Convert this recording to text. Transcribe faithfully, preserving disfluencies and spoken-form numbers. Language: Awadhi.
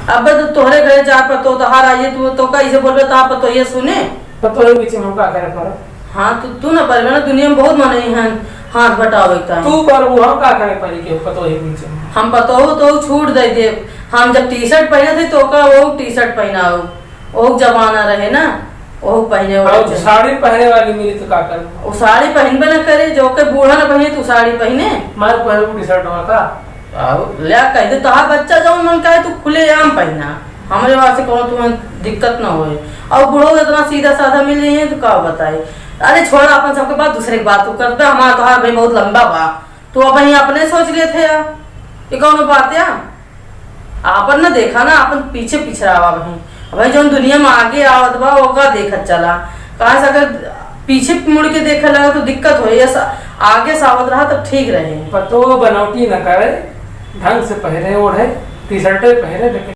अब तो तोहरे घरे जा पतो तोहार आइए, तू तो कैसे बोलबे, तो आप तो ये सुने। पतोही बीच में हम का करे पड़ो? हाँ, तू, तू ना परबे ना, दुनिया में बहुत मनई हैं हाथ बटावे का। तू परबू, हम का करे पड़ी के पतोही बीच में? हम पतोहू तो छूट दे दे। हम जब टी शर्ट पहने थे तो का वो टी शर्ट पहनाओ, वो जमाना रहे ना, वो पहने वाले और थे। साड़ी पहने वाली मिली तो का करूँ? वो साड़ी पहनबे ना करे, जो के बूढ़ा ना पहने, तू साड़ी पहने। मैं पहनू टी शर्ट का? आओ, ले आ, कह दे, तोहार बच्चा जौन मन कहे, तू खुलेआम पहना, हमरे वास्ते कोनो तुम्हें दिक्कत ना होए। और बूढ़ो इतना सीधा साधा मिल जाइए, तो का बताई? अरे छोड़, अपन सबके बात, दूसरे की बात तू करबे, हमारा तोहार भाई बहुत लंबा बा, तू अब ही अपने सोच लेते यार, ये कौनो बात या? आपन ना देखा ना, आपन पीछे पिछड़ावा भाई। भाई जौन दुनिया में आगे आवत बा, ओका देखत चला। काहे से अगर पीछे मुड़ के देखे लगा तो दिक्कत होई, या सा-, आगे से आवत रहा तब ठीक रहे। पतो बनौटी न करे, ढंग से पहरे ओढ़े, टी शर्टे पहरे, लेकिन